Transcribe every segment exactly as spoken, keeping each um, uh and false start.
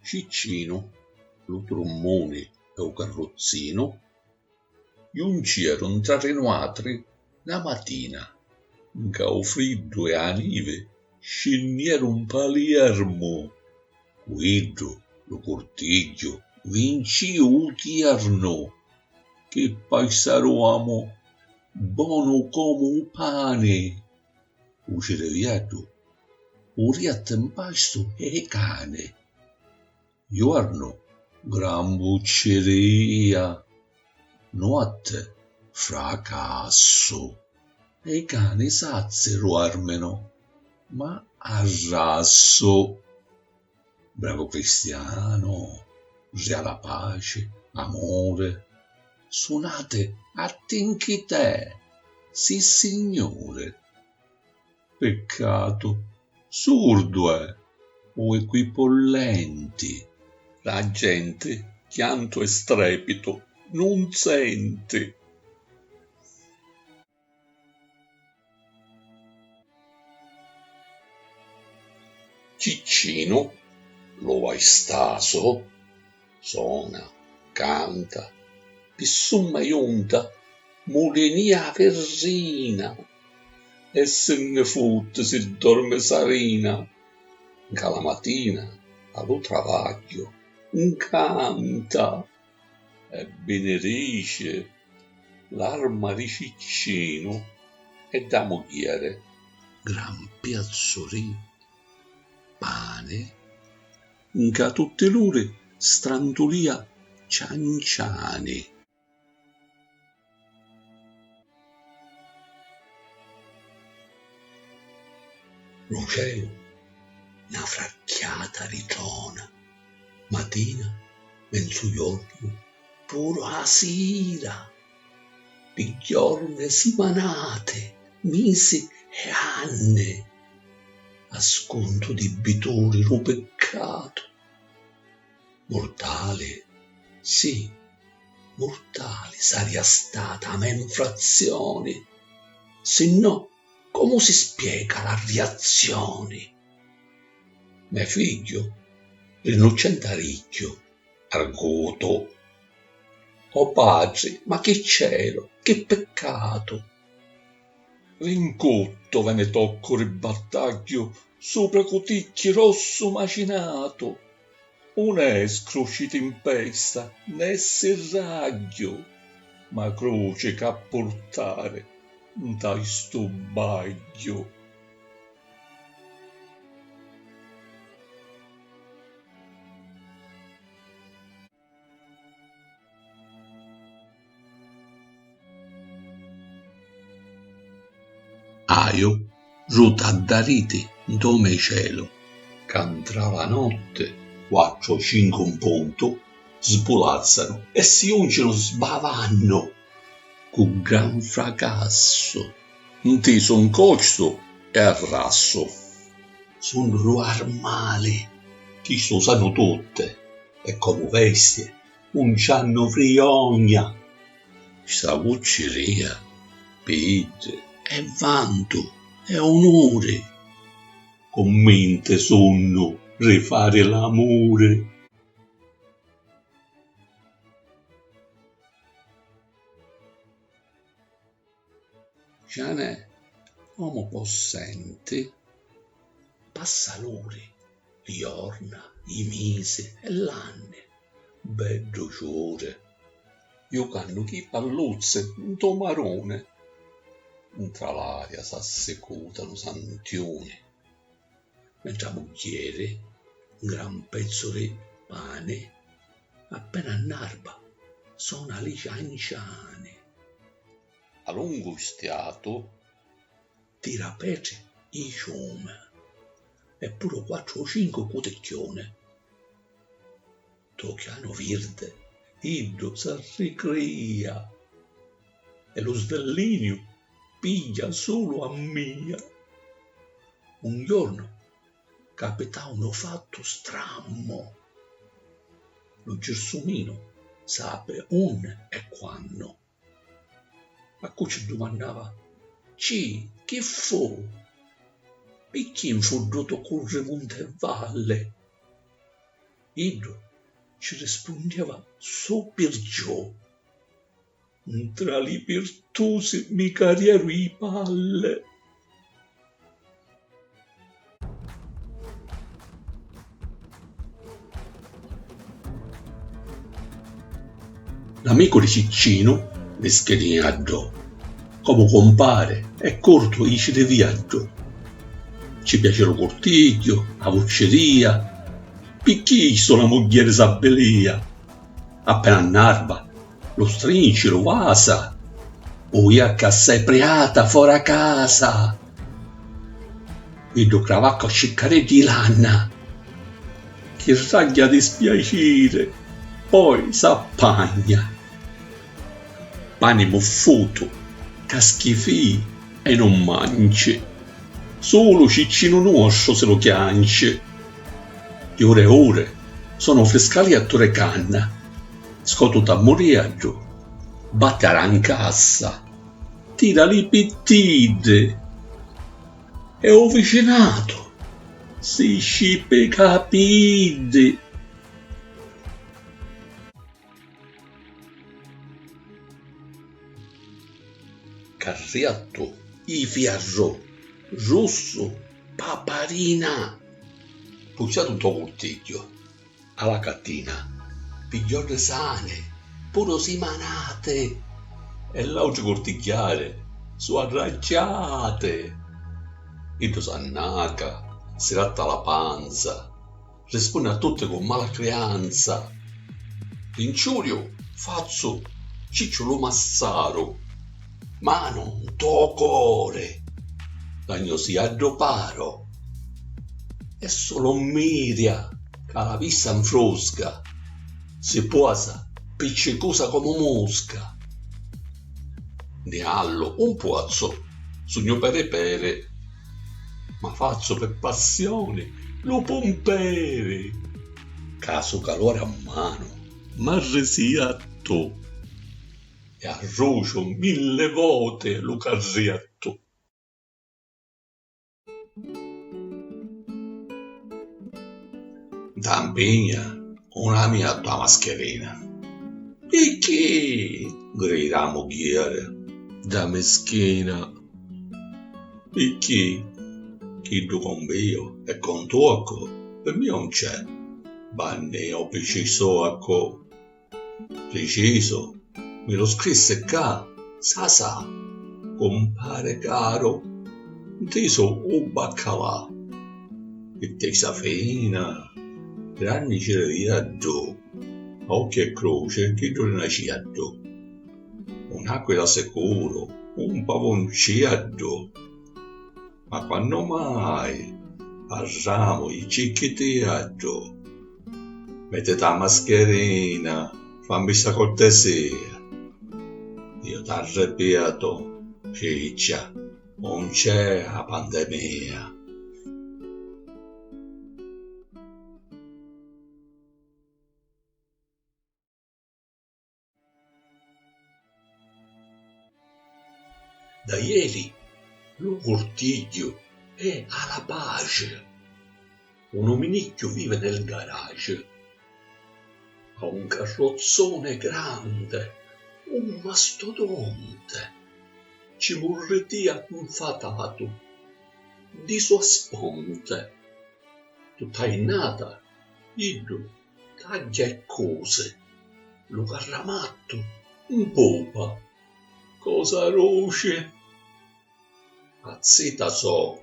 Ciccinu, lu trummuni e u carruzzinu juncieru ntra ri nuatri na matina, nca u friddu e a nivi scinnieru 'n Paliermu, cu iddu lu curtigghiu vincìu u tiernu, chi paisaruamu bonu comu u pani, u cirivieddu u riatti 'n pastu e i cani. Juornu gran vucciria, nuotti fracassu, e i cani sazi ruorminu, ma arrassu. Bravu cristianu, ria la paci, amuri, sunati a tinchitè, sissignuri. Piccatu, surdu è, o equipollenti. La genti chiantu e strepitu nun senti. Ciccinu, lu vaistasu, sona, canta, pi summa junta, mulinìa virrina e si nni futti si dormi Sarina, nca la matina a lu travagghiu ncanta e binidici l'arma di Ciccinu e dâ mugghieri. Gran piazzu di pani, nca tutti l'uri strantulìa cianciani. Lu celu na fracchiata di trona, matina, menzuiornu, puru a sira, pi jorni, simanati, misi e anni, a scuntu di bituri lu piccatu. Murtali, sì, murtali saria stata a me nfrazzioni, sinnò comu si spiega la riazzioni? Me figghiu, rinnuccenti arigghiu, argutu. O patri, ma chi celu, chi piccatu! Rincuttu veni toccu ri battagghiu supra cuticchi rossu macinatu. Un è scrusci timpesta né sirragghiu, ma cruci c'ha purtari nta istu bagghiu. Haiu ruta dda riti ntô me celu, ca ntra la notti quattru o cincu 'n puntu sbulazzanu e si juncinu sbavannu cu gran fracassu, ntisu ncossu e arrassu. Sunnu ru armali, chistu u sanu tutti, e comu vesti un c'hannu vriogna. Sta vucciria pi iddi è vantu, è onuri, cumminti sunnu ri fari l'amuri. Cianè, omu possenti. Passa l'uri, li jorna, i misi e l'anni, beddu ciuri, jucannu chi palluzzi ntô maruni, ntra l'aria s'assicutanu santiuni. Mentre a mugghieri, un gran pezzu di pani, appena annarba, sona li cianciani. A lungu stiatu, tira petri i ciumi, e puru quattru o cincu cuticchiuni. Ntô chianu virdi iddu s'arricrìa e lu svelliniu pigghia sulu a mia. Un jornu capitau nu fattu strammu. Lu girsuminu sapi unni e quannu. A cu ci dumannava: "Ci, chi fu? Picchì nfuddutu curri munti e valli?" Iddu ci rispunneva su pirgiò. Ntra li pirtusi mi carieru i palli. L'amicu di Ciccinu, mischiniaddu, comu cumpari è curtu ici di viaddu. Ci piaci lu curtigghiu, a vucciria, picchì istu la mugghieri s'abbilia. Appena annarba, lu strinci, lu vasa, uia ca sei priata fora casa! Iddu cravacca o ciccareddi i lanna, chi ragghia dispiaciri, poi s'appagna. Pani muffutu, ca schifì e non manci, sulu Ciccinu nuostru si lu chianci. Di ure e ure sonu friscaliattu re canna, scotu tammuriaddu, batti a rancassa, tira li pittiddi e u vicinatu si scipi i capiddi. Carriattu i fiarru russu paparina. Puciatu nto curtigghiu a la catina, pi jorni sani, puru simanati, e l'autri curtigghiari su arraggiati. Iddu s'annaca, si ratta la panza, rispunni a tutti cu mala crianza. L'inciuriu fazzu Cicciu lu massaru, manu nto cori, l'agnu si adduparu. E sulu mmiria ca la vista nfrusca, si puasa piccicusa comu musca. Niallu un puazzu, sugnu peri peri, ma fazzu pi passioni lu pumperi, ca su calori a manu m'arrisiattu e arruciu milli voti lu carriattu. Nta mpigna un amiattu a maschirina. Picchì? Grida a mugghieri dda mischina. Picchì? Chiddu combìu e contuoccu pi mia un c'è. Bannìu pi cisuoccu. Pricisu, mi lu scrissi ccà, sasà, cumpari caru, ntisu u baccalà. Pi tesa fina, granni ciriviaddu, occhi e cruci chiddu di n'aciaddu. Un'aquila sicuru, un pavunciaddu. Ma quannu mai parramu i cicchi tiaddu? Mettiti a mascherina, fammi sta cortesia. Io t'arripietu, ciccia, non c'è a pandemia. Da ieri lu curtigghiu è a la paci. Un ominicchiu vivi nel garage. Ha un carrozzone grande, un mastodonte. Ci murritia nfatatu di sua sponte. Tutta a jinnata iddu tagghia e cosi, lu carramattu mpupa, cosa duci. A zita so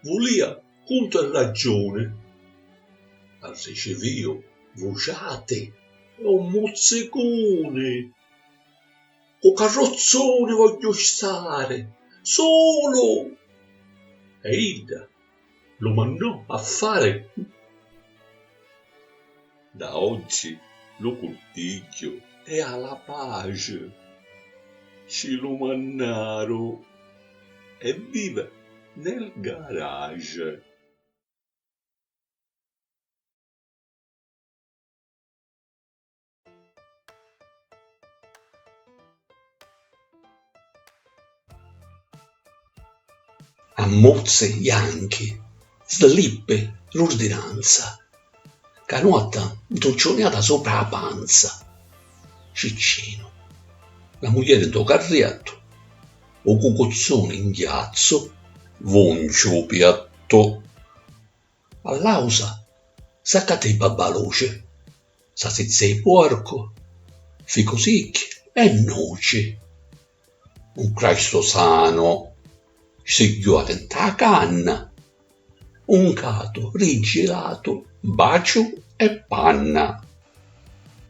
vulia cuntu e ragiuni, arricivìu vuciati e un muzzicuni. Cu carruzzuni vogghiu stari sulu! E idda lu mannò a fari. Da oggi lu curtigghiu è a la paci. Ci lu mannaru e vive nel garage. A mozzi janchi, slippi l'urdinanza, ca nuatta ntucciuniata supra a panza. Ciccinu. La muglieri nto carriettu, u cucuzzuni in chiazzu, vunciu u piattu. All'ausa s'accatta i babbaluci, sasizza i puorcu, ficu sicchi e nuci. Un craistu sanu, sigghiuati nta canna, un catu riggiratu, baciu e panna.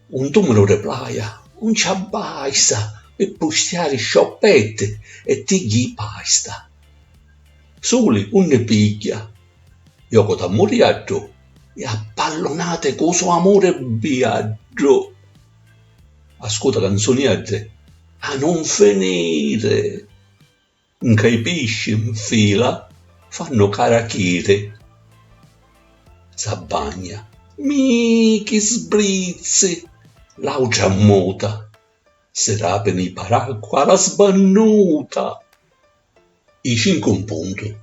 Un tumulu ri plaia, un ci abbasta pi pustiari scioppetti e tigghi i pasta. Suli unni pigghia, jocu tammurieddu e appallunati cu so amuri bieddu. Ascuta canzunieddi a nun finiri, nca i pisci nfila fannu carachiri. S'abbagna, mi chi sbrizzi, l'autra muta, si rapini i paracqua a la sbannuta. I cincu un puntu,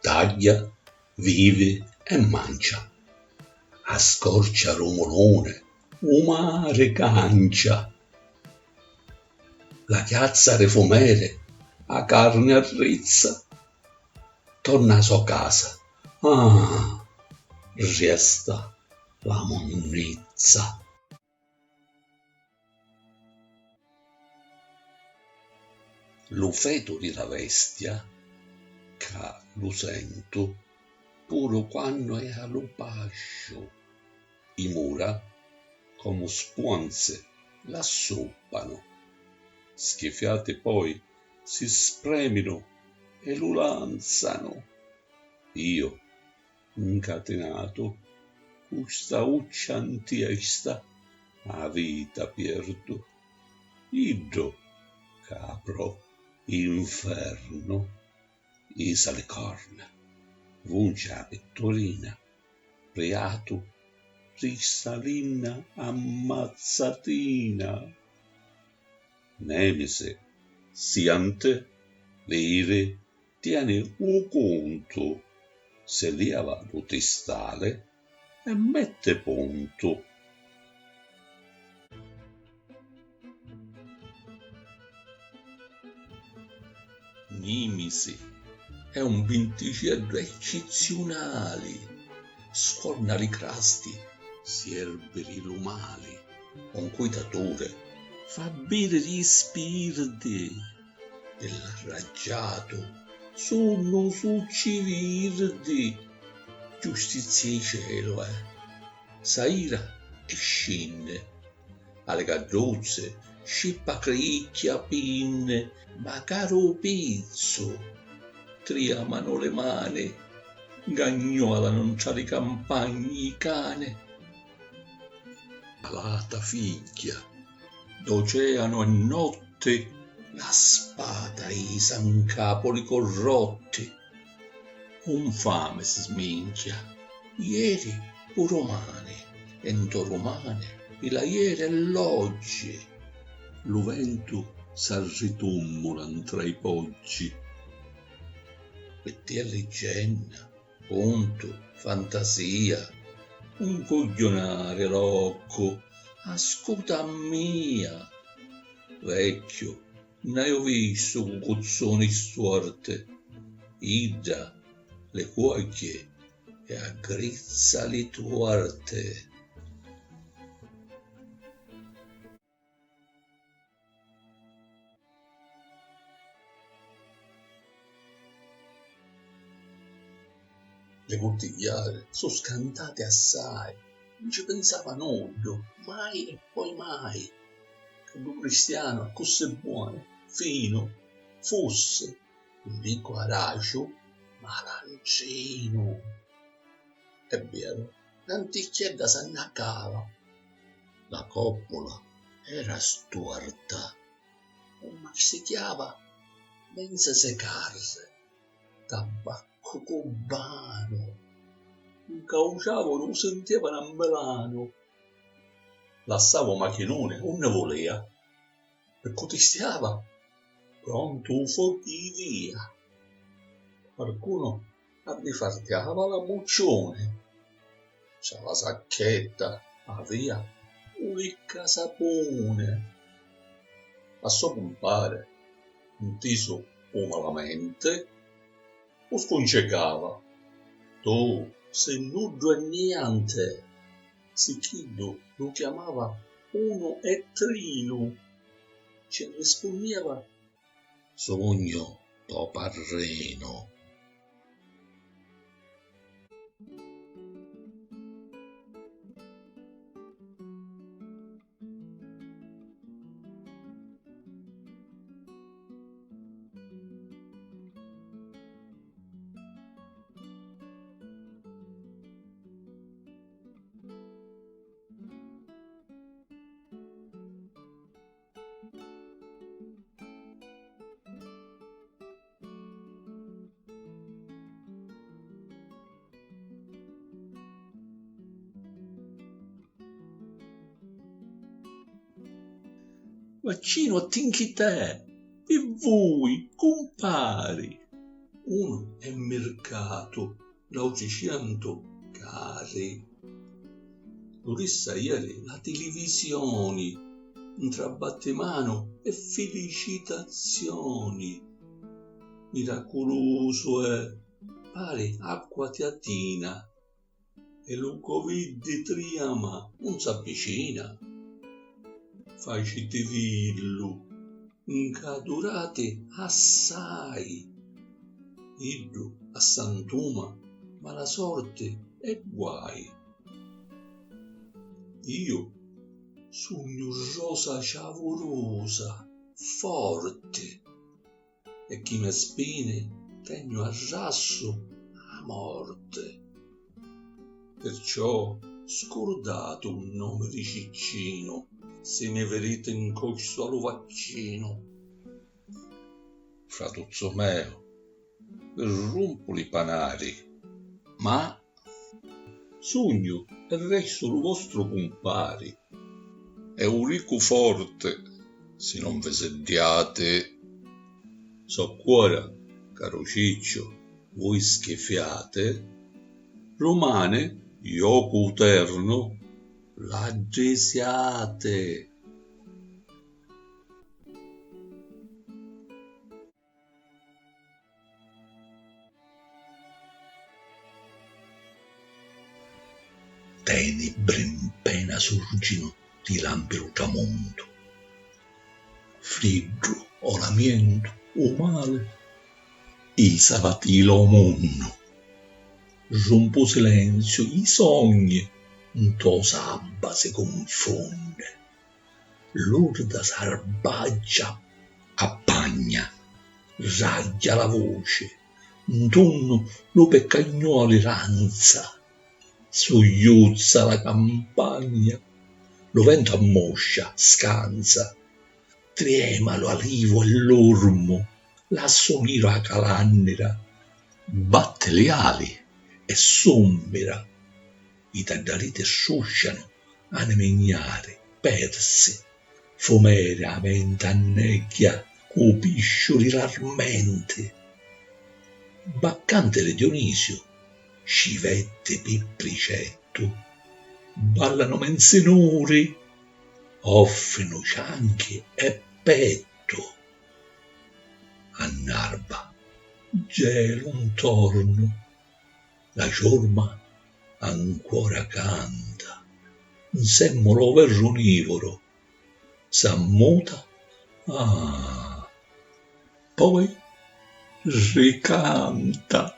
tagghia, vivi e mancia. A scorcia ru muluni, u mari cancia. La chiazza ri fumeri, a carni arrizza. Torna a so casa, ah, resta la munnizza. Lu fetu di la vestia, ca lu sentu puru quannu è a lu pasciu, i mura, comu spuonzi, l'assuppanu, schifiati poi si spreminu e lu lanzanu. Io, ncatinatu, cu sta uccia ntiesta, a vita pierdu. Iddu, capru, infernu, isa li corna, vuncia a pitturina, priatu, risalinna ammazzatina. Nemisi, sianti, viri, tieni u cuntu, si liava lu tistali e metti puntu. Nimisi è un vinticeddu eccizziunali, scorna li crasti, siervi ri lu mali, un cuitaturi, fa biri ri spirdi. E l'arraggiatu sunnu succi virdi, giustizzia i celu è, s'aira e scinni, a li cadduzzi scippa criicchia pinni, macaru u pizzu, triamanu li mani, ngagnualanu ntra li campagni i cani. Malata figghia d'oceanu e notti, la spata isa ncapu li corrotti. Un fami sminchia, ieri puru mani, e nto rumani, i l'aieri e l'oggi. Lu ventu s'arritummula ntra i poggi. Pi tia liggenna, cuntu, fantasia, un cugghiunari loccu, ascuta a mia. Vecchiu, nn'haiu vistu cucuzzuni stuorti, idda li cuogghie e aggrizza li tuorti. Li curtigghiari su scantati assai, nun ci pinsava nuddu, mai e poi mai, ca ddu cristianu accussì buonu, finu, fussi, nun dicu araciu, ma arancinu. È veru, na nticchiedda s'annacava. La coppula era stuorta, un mastichiava menza secarsi, tabaccu cubanu, un cauciavu nun sintieva na milanu. Lassava u machinuni unni vulia, e cu tistiava, prontu u focu i via. Quarcunu arrifartiava l'ammucciuni, ntra la sacchetta avia u liccasapuni. A so cumpari, ntisu u malamente, u scuncicava: "Tu si nuddu e nianti!" Si chiddu lu chiamava unu e trinu, ci arrispunnieva: "Sugnu to parrinu." Vaccinu a tinchitè, pi vui, cumpari! Unu è mircatu, l'àutri centu cari. Lu dissa ieri la tilivisioni, ntra battimanu e filicitazioni. Miraculusu è, pari acqua tiatina, e lu Covid triama, 'un s'avvicina. Facitivillu, nca durati assai. Iddu assantuma, mala sorti e guai. Iu sugnu rosa ciavurusa, forti, e chi me spini tegnu arrassu a morti. Perciò scurdati u nomi di Ciccinu, si mi viditi ncossu a lu vaccinu. Fratuzzu meu, rumpu li panari, ma sugnu e restu lu vostru cumpari. E u dicu forti, si non vi siddiati. Soccu ora, caru Cicciu, vui schifiati, rumani jocu ternu l'addisiati. Tenibri mpena surginu di lampi lu tramuntu, friddu o lamientu, u mali, i savatila o munnu. Rumpu u silenziu, i sogni, nto sabba si cunfunni. Lurda sarbaggia appagna, ragghia la vuci, ntunnu lu peccagnoli ranza, sugliuzza la campagna, lu ventu ammoscia, scanza, triema lu alivu e l'urmu, lassu niru a calannira, batti li ali e summira, i taddariti struscianu, animi ignari, persi, fumeri a venti annegghià cu pisciu di l'armenti. Baccanti di Dionisiu, civetti pi pricettu, ballanu menzinuri, offrinu cianchi e pettu. A n'arba, gelu ntornu, la ciurma ancora canta, nsemmula o verru nivuru s'ammuta, ah, poi ricanta.